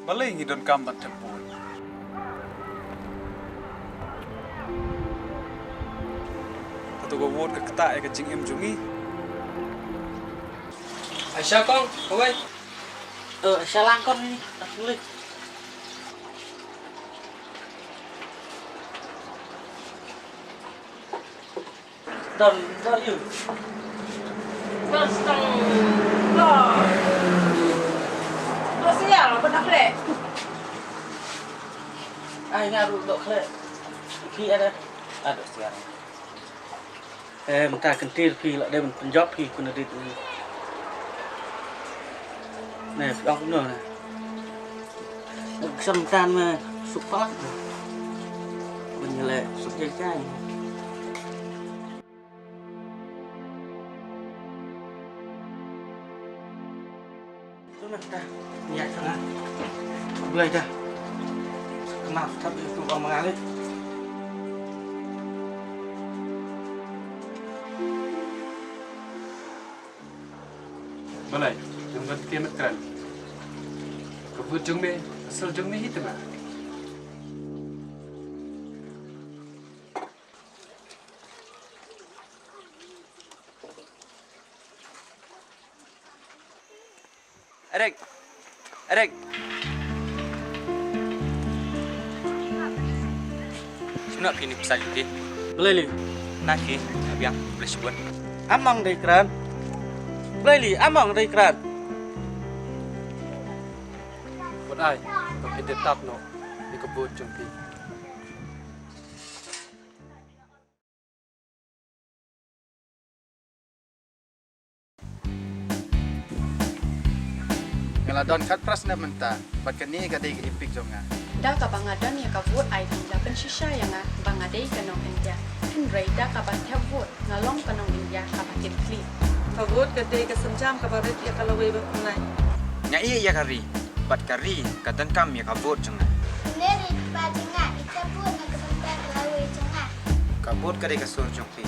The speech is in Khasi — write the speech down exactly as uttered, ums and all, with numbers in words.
Balei ngi donkam ban thep vote? Kato ka vote ka ktah ïa ka jingim jong ngi. Aisha kong, kawei. Eh, Aisha lang kong ni, tak boleh. Don, don you. Don stang. Don. Don sial, pun dah khlek. Ai nga ruh dok khlek. Phi ada. Aduh sial. Eh, mynta kyntir phi lah dei ban pynjop phi kuna dit. Ne, phi ong kumno ne. Ksam tan me suk palak. Kun leh suk jai jai. Tu na ta. Nia ta. Blai ta. Kena thap itu bang mengalir. Balei, jong ka kemet kren. Ka vote jong me, ka sur jong me hi tengah. Eric. Eric. Shimno phi ni pisa juti? Blei li. Na phi, abiang, blei shibun. Amang dei kran. Blei li, amang dei kran. Wat ai, to phi dei tap no, ni ka vote jong phi. Nga la don khatphra snem mynta, bad kane ka dei ka epik jong nga. Da kaba nga don ïa ka vote ai ba la pynshisha ïa nga ba nga dei ka nong India. Hynrei da kaba thep vote nga long ka nong India kaba kit khlieh. Ka vote ka dei ka sienjam kaba rit ïa ka lawei bad pynlait. Nga ïeit ïa ka ri, bad ka ri ka donkam ïa ka vote jong nga. Kane ri kpa jong nga, ïa ka vote na ka bynta ka lawei jong nga. Ka vote ka dei ka sur jong phi.